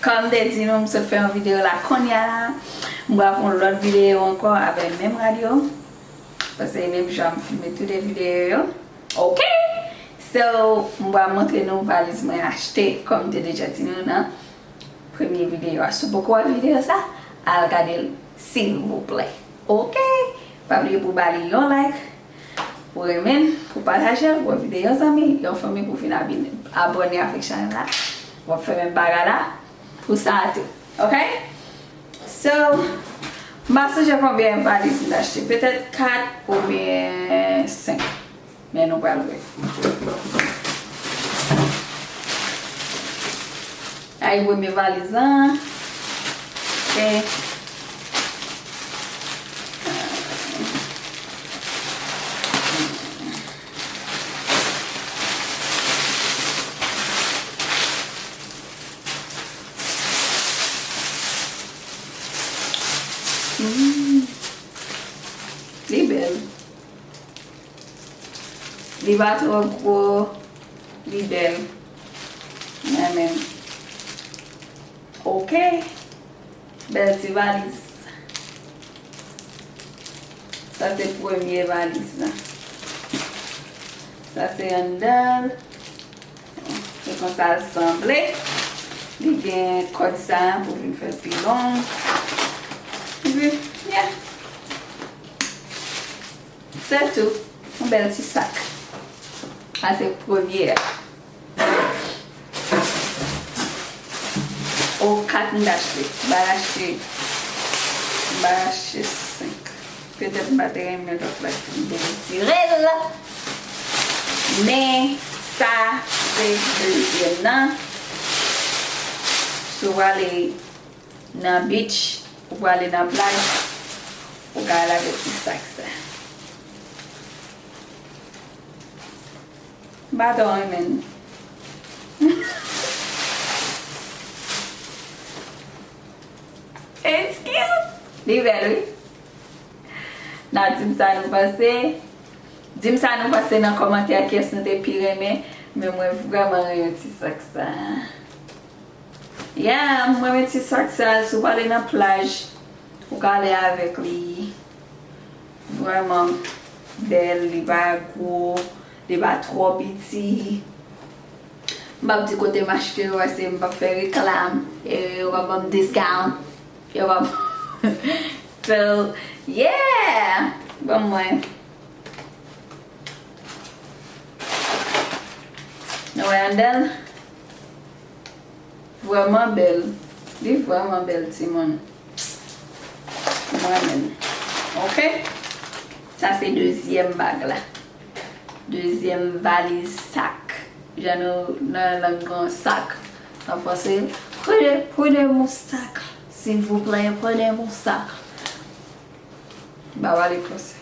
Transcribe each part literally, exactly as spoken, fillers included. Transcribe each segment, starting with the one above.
Kòm m te di nou, m sot fè yon videyo la kounye a la. M pral fè yon lòt videyo ankò avèk menm rad yo. Paske menm jan m filme tout de videyo yo. Ok! So, m pral montre nou valiz mwen achte, kòm m te deja di nou nan premye videyo a. Si w poko wè videyo sa, al gade l, silvouplè. Ok? Pa bliye pou w ba li yon like, pou w renmen l, pou w pataje l, pou w envite yon zanmi, yon fanmi pou vin abine, abòne avèk chanèl la. W ap fè menm bagay la pou sa a tou. Ok? So, m pa sonje konbyen valiz m t achte. Petèt kat oubyen senk. Men nou pral wè. Ay, premye valiz lan. E, mm, li bèl. Li pa twò gwo, li bèl. M renmen l. Ok. Bèl ti valiz. Sa se premye valiz la. Sa se anndan l. Se konsa l sanble. Li gen kòd sa a pou vin fè l pi long. Epi, yeah. Se tou. Yon bèl ti sak. Sa se premye a. O, kat m t achte. M pa t achte. M pa t achte senk. Petèt m pa te renmen lòt la ki m te retire l. Men sa se dezyèm nan. Si w ale nan beach, ou prale nan plaj, ou ka al avèk ti sak sa. M pa twò renmen l. It's cute. Li bèl, wi. N a di m sa nou panse. Di m sa nou panse nan kòmantè, kiyès nou te pi renmen. Men mwen vrèman renmen ti sak sa. Yeah, mwen renmen ti sak sa, si w prale nan plaj, ou ka ale avèk li. Vrèman bèl, li pa gwo, li pa twò piti. M p ap di kote m achte yo, paske m p ap fè reklam, e yo p ap ban m discount. Yo p ap So, yeah! Ban mwen. Nou wè anndan l? Vrèman bèl. Li vrèman bèl, timoun. Mwen menm. Ok? Sa se dezyèm bag la. Dezyèm valiz sak. Jan nou nan lang nou sak. An franse, prenez, prenez mon sac. S'il vous plaît, prenez mon sac. M pa pale franse.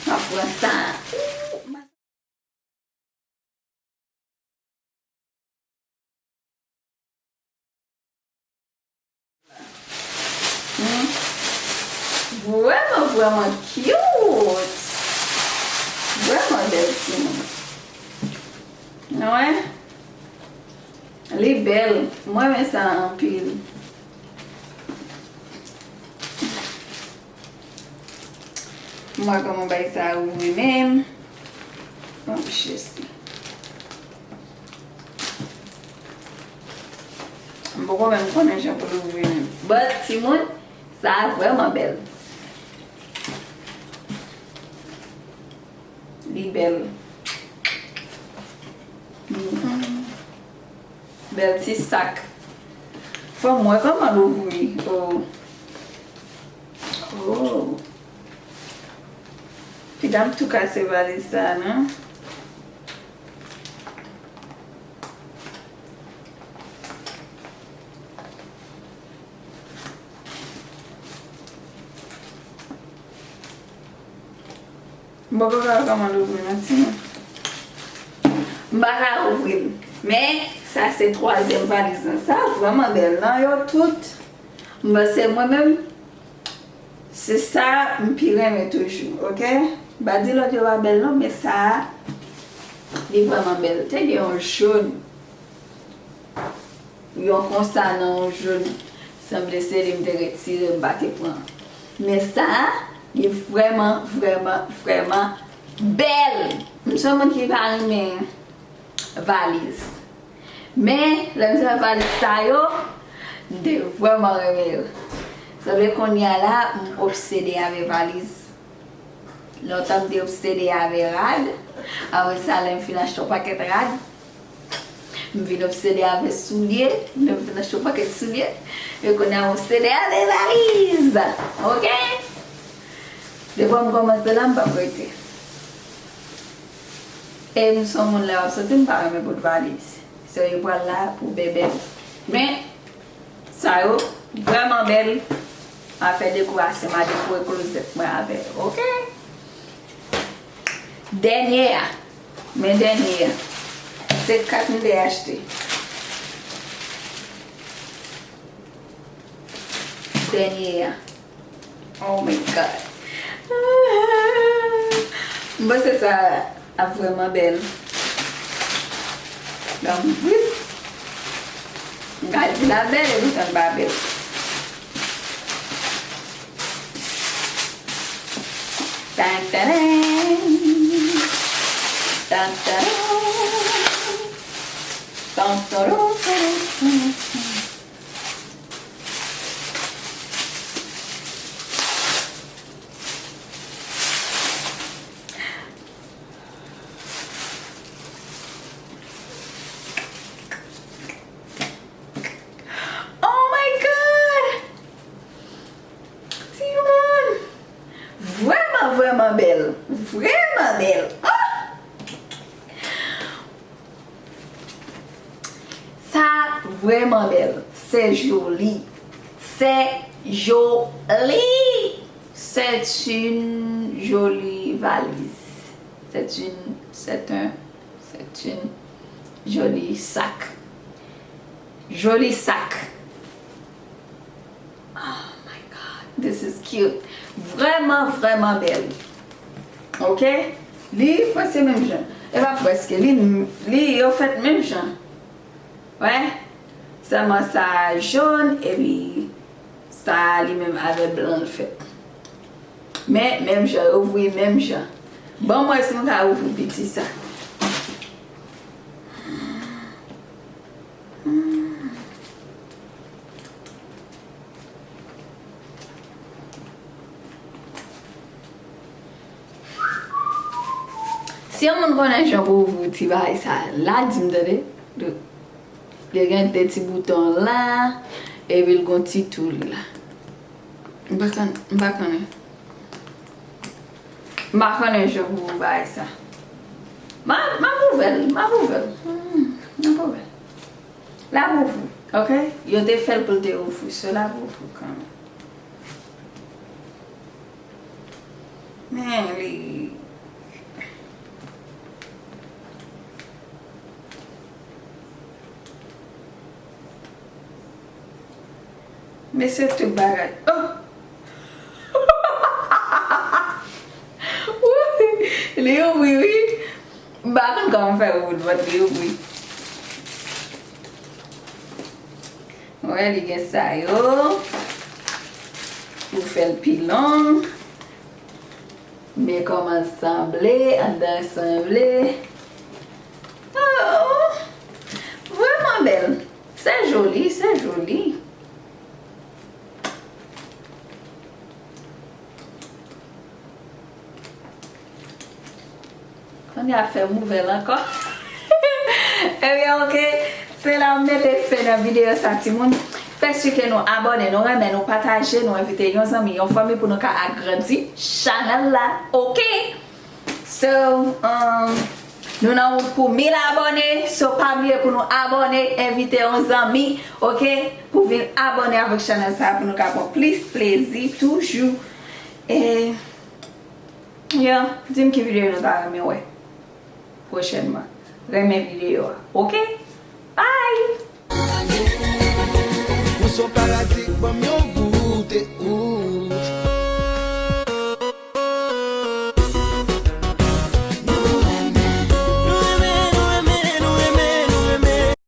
An franse. Hmm. Vrèman, vrèman cute. Vrèman bèl timoun. Nou wè? Li bèl. Mwen renmen sa anpil. M wè kòman bay sa ouvri menm. Oh, jezi. M poko menm konnen jan pou l ouvri menm. But, timoun, sa a vrèman bèl. Li bèl. Mhm. Bèl ti sak. Fò m wè kòman l ouvri. Oh. Oh. Piga m tou kase valiz sa a, non? M poko ka wè kòman l ouvri non, timoun. M pa ka ouvri l. Men, sa se twazyèm valiz lan. Sa vrèman bèl, non? Yo tout, m panse mwen menm, se sa m pi renmen toujou, ok? M pa di lòt yo pa bèl non, men sa a, Li vrèman bèl. Te gen yon jòn. Yon konsa nan yon jòn. Sanble se li m te retire, m pa te pran. Men sa a, li vrèman, vrèman, vrèman bèl. M se yon moun ki pa renmen valiz. Men, lè m te wè valiz sa yo, m te vrèman renmen yo. Sanble kounye a la, m obsede avè valiz. Lontan m te obsede avè rad. Apre sa, lè m fin achte yon pakèt rad, m vin obsede avè soulye. Lè m fin achte yon pakèt soulye, e kounye a m obsede avè valiz. Oke? Depi m kòmanse la, m p ap rete. E m se yon moun lè m ap soti, m pa renmen pote valiz. So, yo pral la pou bebe m. Men, sa yo vrèman bèl. M a fè dekorasyon, m a dekore klozèt mwen avè yo, oke? Dènye a. Men dènye a. Se kat m te achte. Dènye a. Oh my God. Ah. M panse sa ap vrèman bèl. Ban m ouvri l. M ka di l ap bèl, e poutan l pa bèl. Tan, taran. Tan, taran. Tan, taran, taran, taran. Oh my God! Timoun! Vrèman, vrèman bèl. Vrèman bèl. Oh! Sa vrèman bèl. C'est joli. C'est joli. C'est une jolie valise. C'est une, c'est un, c'est une jolie sac. Joli sak. Oh my God, this is cute. Vrèman, vrèman bèl. Oke? Li prèske menm jan. E pa prèske, li, li yo fèt menm jan. Wè? Sèlman sa a jòn, epi sa a li menm avè blan l fèt. Men, menm jan, yo ouvri menm jan. Ban m wè si m ka ouvri piti sa. Si yon moun konnen jan pou ouvri ti bagay sa la, di m tande. Li gen de ti bouton la, epi l gon ti tou li la. M pa konn, m pa konnen. M pa konnen jan pou bagay sa. M a, m ap ouvè l, m ap ouvè l. Hmm, m ap ouvè l. L ap ouvri, oke? Yo te fè l pou l te ouvri, so l ap ouvri kanmenm. Men li. Men se tout bagay. Oh! Wi, li ouvri, wi. M pa konn kòman fè wood, but li ouvri. Wè, li gen sa yo. Pou fè l pi long. Men kòman l sanble, anndan l sanble. Oh! Vrèman bèl. C'est joli, c'est joli. Kounye a fè m ouvè l ankò. Ebyen, oke. Se la m mete fen nan videyo sa, timoun. Fè si ke nou abòne, nou renmen, nou pataje, nou envite yon zanmi, yon fanmi pou nou ka agrandi chanèl la, oke? So, um, nou nan wout pou mil abòne, so pa bliye pou nou abòne, envite yon zanmi, oke? Pou vin abòne avèk chanèl sa pou nou ka pran plis plezi toujou. E, yeah, di m ki videyo nou ta renmen wè pwochènman. Renmen videyo a, oke? Bye! Ou son paradi, ban m yon